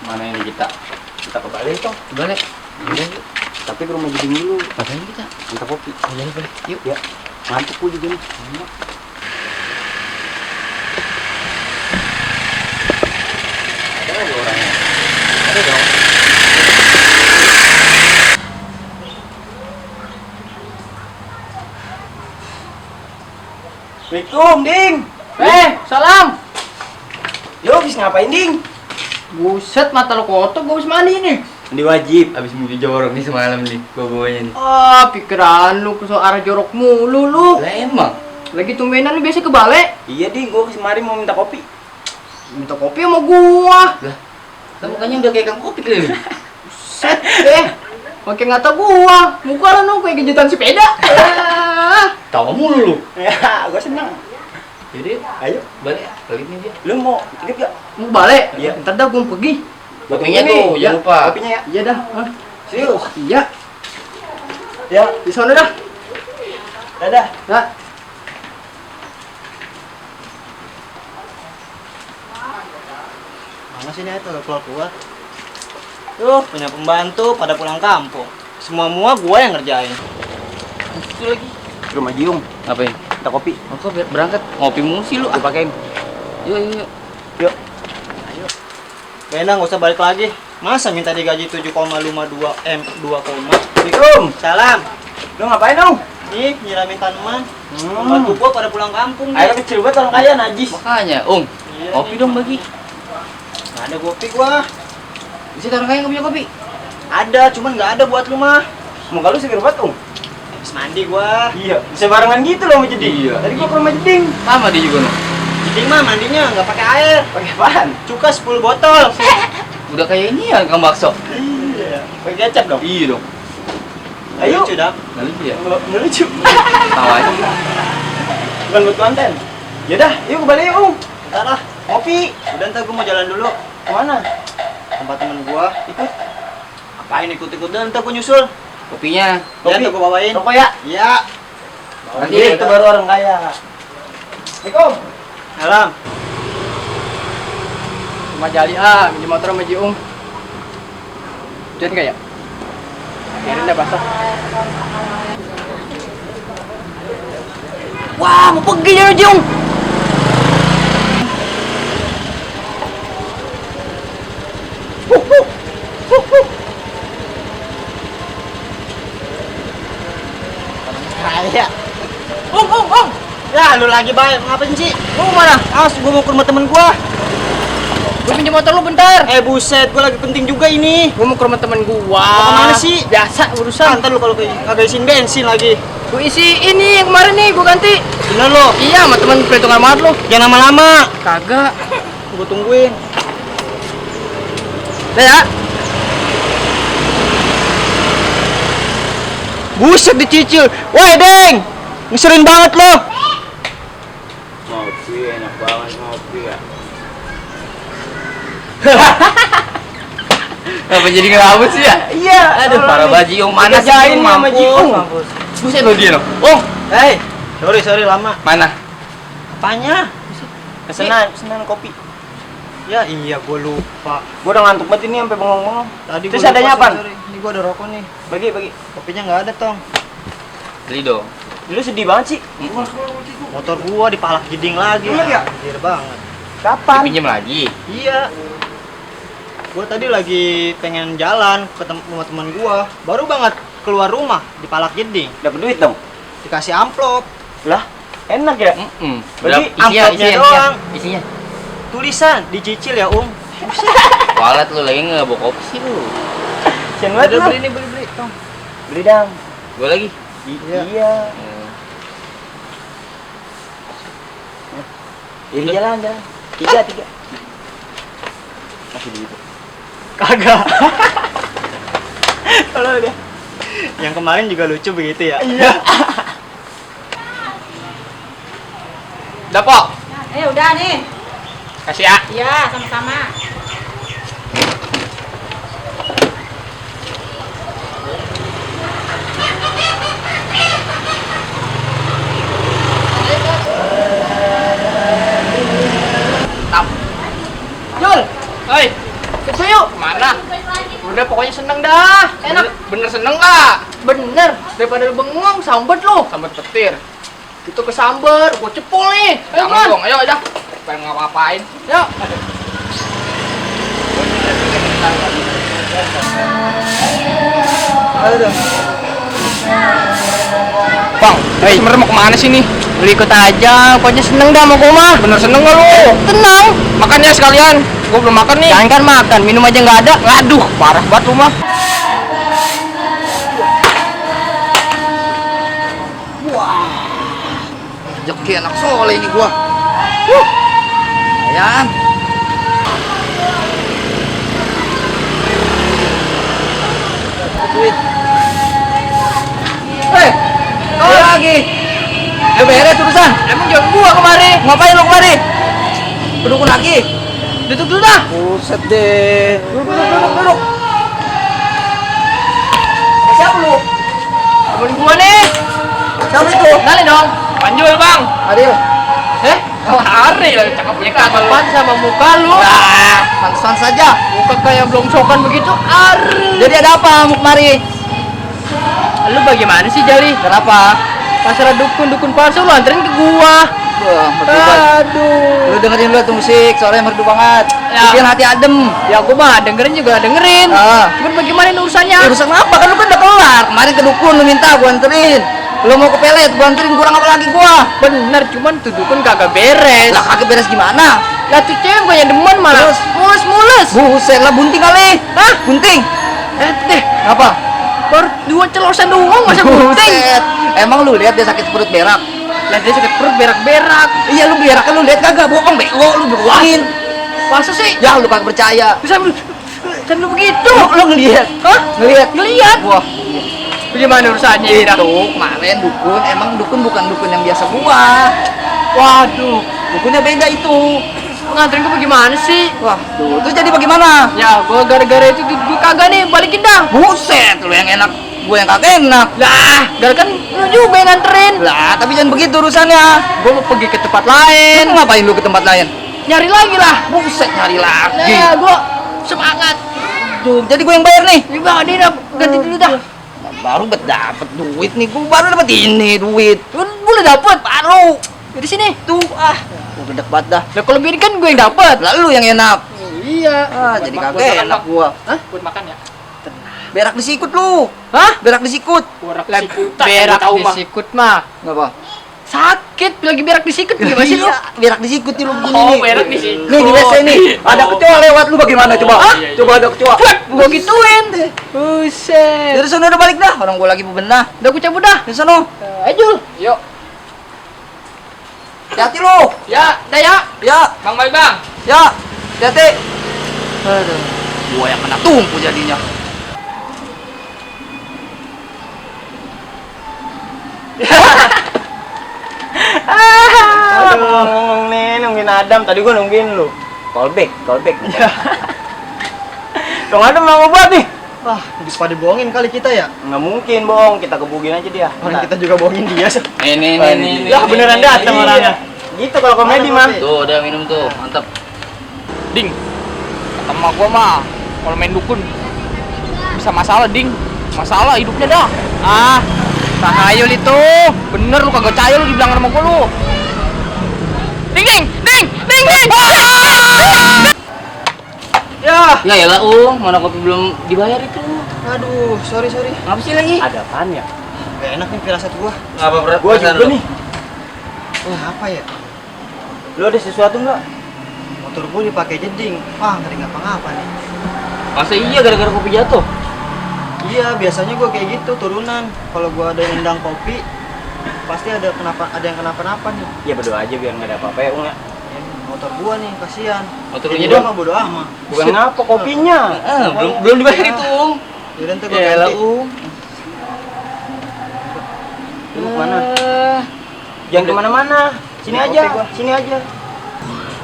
Mana ini kita? Kita ke Bali toh. Balik. Udah yuk. Tapi ke rumah Jeding dulu. Ngapain kita? Minta kopi. Oh, jadi boleh. Yuk. Ya. Ngantuk gue juga nih. Ada lagi orangnya. Ada dong. Assalamualaikum, Ding. Salam. Yo, habis ngapain, Ding? Buset, mata lo kotor, gue habis mandi nih. Mandi wajib. Habis mandi jorok nih semalam nih, bawanya nih. Oh, Pikiran lu ke arah jorok mulu lu. Lah emang. Lagi tumbenan lu biasa ke balai. iya, Ding. Gue kemarin mau minta kopi. Minta kopi sama gua. Lah, mukanya udah kayak kang kopi kali. Buset deh. Pakai ngata gua. Muka lu kayak kejutan sepeda. Tahu mulu lu. Ya, gue seneng. Jadi, Ayo, balik balik nih dia. lu mau ikut gak? Mau balik? Iya. Ntar dah gua pergi. Kopinya tuh, jangan lupa. Kopinya ya. Iya dah. Hah? Serius? Iya. Ya, Di sana dah. dadah. Nah. Mana sih itu keluar-keluar? Tuh, punya pembantu pada pulang kampung. Semua gua yang ngerjain. Itu lagi. Ke rumah Jiung, Ngapain? minta kopi. Oh, kok berangkat ngopi mulu sih lu. Gue pakein. Yuk, yuk, yuk. Yuk. Kayaknya nggak usah balik lagi. Masa minta digaji 7,52 M 2, Assalamualaikum. salam. Lu ngapain dong? Nih, nyiramin tanaman. Pembantu gua pada pulang kampung nih. Air kecil banget orang kaya najis. Makanya, Iya, kopi nih. dong bagi. Nggak ada kopi gua. Bisa orang kaya nggak punya kopi? Ada, cuman nggak ada buat lu mah. Semoga lu seger banget, Habis mandi gua. Iya, bisa barengan gitu loh sama Jeding. Iya. Tadi gua ke rumah Jeding. Sama dia juga no. Jadi mah mandinya nggak pakai air. Pakai apaan? Cuka 10 botol. Udah kayak ini ya kang bakso. Iya. Pakai kecap dong. Iya dong. Ayo. Lucu dah. Nggak lucu ya? Nggak lucu. Tahu aja. Bukan buat konten. Yaudah, yuk ke Bali yuk. Ntar lah, Kopi. udah ntar gua mau jalan dulu. Kemana? Tempat temen gua ikut. Apain ikut-ikut dan ntar gua nyusul. Kopinya. Ya, ntar gua bawain. Rokok ya? Iya. Nanti Itu baru orang kaya. Assalamualaikum. Salam. Cuma jali minjem motor sama Jiung. Jangan nggak ya? Biarin dah basah. Wah, mau pergi ya Jiung. Kaya. Ya, lu lagi baik. Ngapain sih? Lu mana? Awas, gua mau ke rumah temen gua. Gue pinjam motor lu bentar. Buset, gua lagi penting juga ini. Gue mau ke rumah temen gua. Mau kemana sih? Biasa urusan. Ntar lu kalau kagak isiin bensin lagi. Gue isi ini yang kemarin nih, gue ganti. Bener lo. Iya, sama temen perhitungan banget lu. Jangan lama-lama. Kagak. Gua tungguin. Udah ya. Buset dicicil. Woi, Deng. Ngeselin banget lo. Ngopi, enak banget ngopi ya. Apa jadi ngelawut sih ya? Iya. Aduh, parah banget Jiung. Mana sih Kerjain Jiung? sama Jiung. Mampus. Buset lo dia lo. Hei, sorry lama. Mana? Apanya? Pesenan kopi. Ya iya, gua lupa. Gua udah ngantuk banget ini sampai bengong-bengong. Tadi Terus gua adanya lupa, apaan? sorry. Ini gua ada rokok nih. Bagi. Kopinya nggak ada, Tong. Beli dong. Lu sedih banget sih. Motor gua dipalak jeding lagi. Iya, ya? Anjir banget. Kapan? Pinjam lagi. Iya. Gua tadi lagi pengen jalan ke rumah teman gua. Baru banget keluar rumah dipalak jeding. Dapat duit dong. Dikasih amplop. Lah, enak ya? Berarti Isinya, amplopnya doang. Isinya. Tulisan dicicil ya, Walat lu lagi nggak bawa kopi sih lu. Sian banget lu. beli nih, beli. Tong. Beli dong. Gue lagi. Iya. Ini jalan. Tiga. Masih di itu. Kagak. Kalau dia. Yang kemarin juga lucu begitu ya. Iya. Udah, Pok. Udah nih. Kasih ya. Iya, sama-sama. Jul. Hei. Kita yuk. pokoknya seneng dah. Enak. Bener seneng kak? Bener. Daripada lu bengong, sambet lu. Sambal petir. Itu kesamber, gua cepol nih. Ayo, Jangan kan? dong, ayo dah. Pengen ngapa-ngapain. Yuk. Aduh. Bang, sebenarnya mau kemana sih nih? Lu ikut aja, pokoknya seneng dah sama gua mah. Bener seneng gak lu? Tenang. Makannya sekalian. Gua belum makan nih. Jangan kan makan, minum aja nggak ada. Aduh, parah banget lu mah. Joki anak soleh ini gua. Ayan. Duit. Hei, kau lagi. Udah beres urusan. Emang jangan gua kemari. Ngapain lu kemari? Berdukun lagi. Duduk dulu dah. Buset deh. Duduk. Siapa lu? Temen gua nih. Siapa itu? Nali dong. Panjul bang. Adil. Oh, hari lah cakepnya kagak. Kapan sama muka lu? Nah, Pantesan saja. muka kayak belum sokan begitu. Jadi ada apa mau kemari? Lu bagaimana sih Jali? Kenapa? Pasar dukun palsu lu anterin ke gua. Wah, merdu banget. Aduh. Lu dengerin dulu tuh musik, soalnya merdu banget. Ya. Bikin hati adem. Ya gua mah dengerin juga dengerin. Ah. Cuman bagaimana ini urusannya? Urusan apa? Kan lu kan udah kelar. Kemarin ke dukun lu minta gua anterin. Lu mau ke pelet, gua anterin, kurang apa lagi gua? Bener, cuman tuh dukun kagak beres. Lah kagak beres gimana? Lah tuh cewek gua yang demen malah Terus? mulus-mulus. Buset lah bunting kali. Hah? Bunting? Deh, Apa? baru 2 celosan doang masa bunting. Buset. Emang lu lihat dia sakit perut berak? Lah dia sakit perut berak-berak. Iya lu berak lu lihat kagak? Bohong bego lu bohongin. Masa sih? Ya lu kagak percaya. Bisa sambil begitu. Lu ngelihat? Hah? Ngelihat? Ngeliat. Wah, Bagaimana urusannya ini dah? itu kemarin dukun, emang dukun bukan dukun yang biasa gua. Waduh, Dukunnya beda itu. nganterin gua bagaimana sih? Wah, tuh, terus jadi bagaimana? Ya, gua gara-gara itu gua kagak nih, balikin dah. Buset, lu yang enak, gua yang kagak enak. Lah, gara kan lu juga yang nganterin. Lah, tapi jangan begitu urusannya. Gua mau pergi ke tempat lain. Lu ngapain lu ke tempat lain? Nyari lagi lah. Buset, nyari lagi. Nah, gua semangat. Tuh, jadi gua yang bayar nih. Juga dia dah ganti dulu dah. Baru dapet duit nih, gua baru dapet ini duit. Lu boleh dapet Baru. di sini. Tuh, gua gede banget dah. Lah kalau gini kan gue yang dapet. Lalu yang enak. Iya. Jadi kagak enak gua. Hah? Buat makan ya? Berak disikut lu. Hah? Berak disikut. Lah, berak disikut mah. Ngapa? Sakit lagi berak disikut gimana sih lu? Iya, berak disikut lu begini Oh, nih. berak disikut. Nih di WC nih, ada kecoa lewat lu bagaimana coba? Hah? Coba ada kecoa. Gua gituin. Buset. Dari sana udah balik dah, orang gua lagi bebenah. Udah aku cabut dah. Dari sana. Jul. Yuk. Hati lu. Ya, dah ya. Ya, Bang Baik Bang. ya. Hati. Aduh. Gua yang kena tumpu jadinya. Aduh, ngomong nih, nungguin Adam. Tadi gua nungguin lu. Callback. Dong Adam lama banget nih. Wah, habis pada bohongin kali kita ya. Nggak mungkin, bohong. Kita gebugin aja dia. Orang kita juga bohongin dia. Nih. Ya beneran datang orangnya. Gitu kalau komedi mah. Tuh, udah minum tuh. Mantap. Ding. Sama gua mah kalau main dukun bisa masalah, Ding. Masalah hidupnya dah. Ah, tahayul itu. Bener lu kagak percaya lu dibilang sama gua lu. Ding. Ya. Ya elah, mana kopi belum dibayar itu. Aduh, sorry. Ngapa sih lagi? Ada apaan ya? Gak enak nih firasat gua. Ngapa berat? Gua juga nih. Wah, apa ya? Lu ada sesuatu nggak? Motor gua dipakai jeding. Wah, ngeri ngapa-ngapa nih. Masa iya gara-gara kopi jatuh? Iya, biasanya gua kayak gitu turunan. Kalau gua ada nendang kopi, pasti ada yang kenapa-napa nih. Ya berdoa aja biar nggak ada apa-apa ya, Ung. Ya, motor gua nih, kasihan. Motor Jadi lu gua doang? mah bodo amat. Bukan ngapa kopinya. Belum dibayar itu, Yaudah, ntar gua Ya elah, ganti. Lu mau kemana? Jangan kemana-mana. Sini Kopi aja. gua. Sini aja.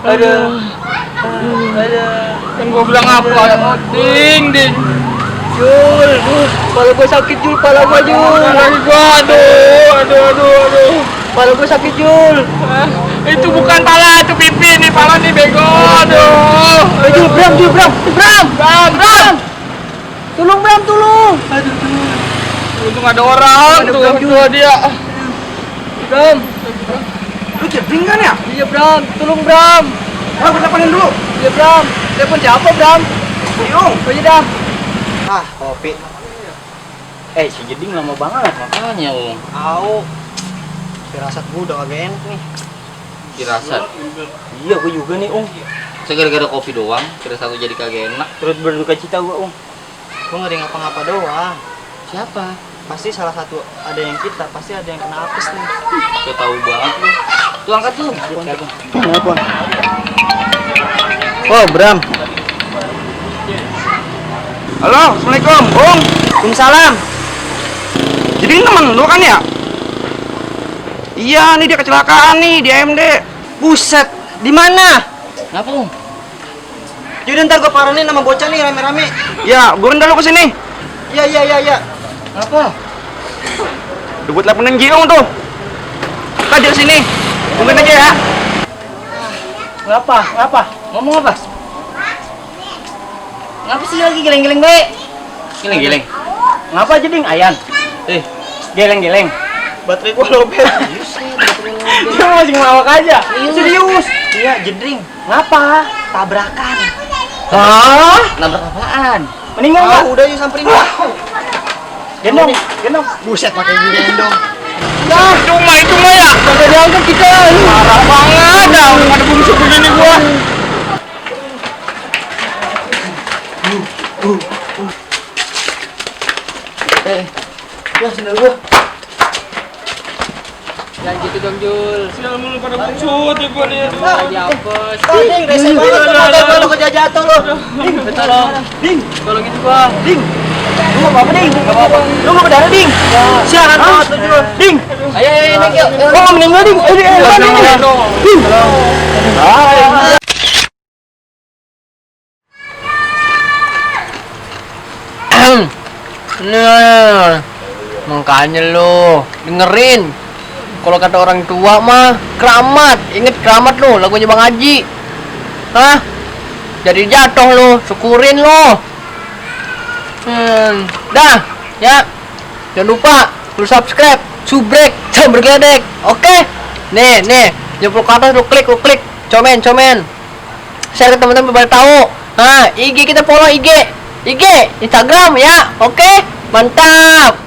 Aduh. Kan gua bilang apa? Ding. Jul, kepala gua sakit Jul, kepala gua Jul. Aduh. Kepala gua sakit Jul. Itu bukan pala, itu pipi nih, pala nih bego. Aduh. Jul, Bram. Tolong Bram, tolong. Untung ada orang tuh, tua dia. Bram. Lu jeding kan ya? Iya Bram, tolong Bram. Gue teleponin dulu. Iya Bram. Telepon siapa Bram? Yung. Oh iya dah. Ah, kopi. Si Jeding lama banget makanya Om. Au. Firasat gue udah kagak enak nih. Dirasat. Iya, gue juga nih Om. Saya gara-gara kopi doang, kira satu jadi kagak enak. Terus berduka cita gue Om. Gue ngeri ngapa-ngapa doang. Siapa? Pasti salah satu ada yang kita, pasti ada yang kena apes nih. Gue tahu banget lu. Tuh angkat tuh. Telepon. Oh, Bram. Halo, assalamualaikum, Bung. Waalaikumsalam. Jadi ini temen lu kan ya? Iya, nih dia kecelakaan nih di AMD. Buset, di mana? Kenapa Om? Jadi ntar gue paranin sama bocah nih rame-rame. Ya, gue rendah lu kesini. Iya. Kenapa? Udah gue teleponin Giung tuh. Kita di sini. Tungguin aja ya. Ngapa? Ngomong apa? Ngapa sih lagi geleng-geleng baik? Geleng-geleng. Ngapa Jeding? Ayan. Geleng-geleng. Baterai gua lobet. Dia masih ngelawak aja. Serius. Iya, Jeding. Ngapa? Tabrakan. Hah? Nabrak apaan? Meninggal nggak? Udah yuk samperin. Gendong. Buset pakai gendong. Itu mah ya. Kagak diangkat kita. Parah banget dah. Udah pada bungsu begini gua. Ya sendal gua. Jangan gitu dong, Jul. Sial mulu pada bungsu tiba nih. Lagi apes. Ding, rese banget lo jatuh lo. Ding. Tolongin gua. Ding. Lu apa Ding? Enggak apa-apa. Lu enggak berdarah, Ding. Siaran banget lu, Jul. Ding. Ayo naik yuk. Oh, meninggal, Ding. Ding. Nah, makanya lo dengerin. Kalau kata orang tua mah keramat, inget keramat lo, lagunya Bang Haji. Hah? Jadi jatuh lo, syukurin lo. Dah, ya. Jangan lupa lu subscribe, subrek, jangan bergeledek. Oke? Nih, nyemplung ke atas lu klik, comen. Share ke teman-teman biar tahu. IG kita follow IG, Instagram ya. Oke? Mantap.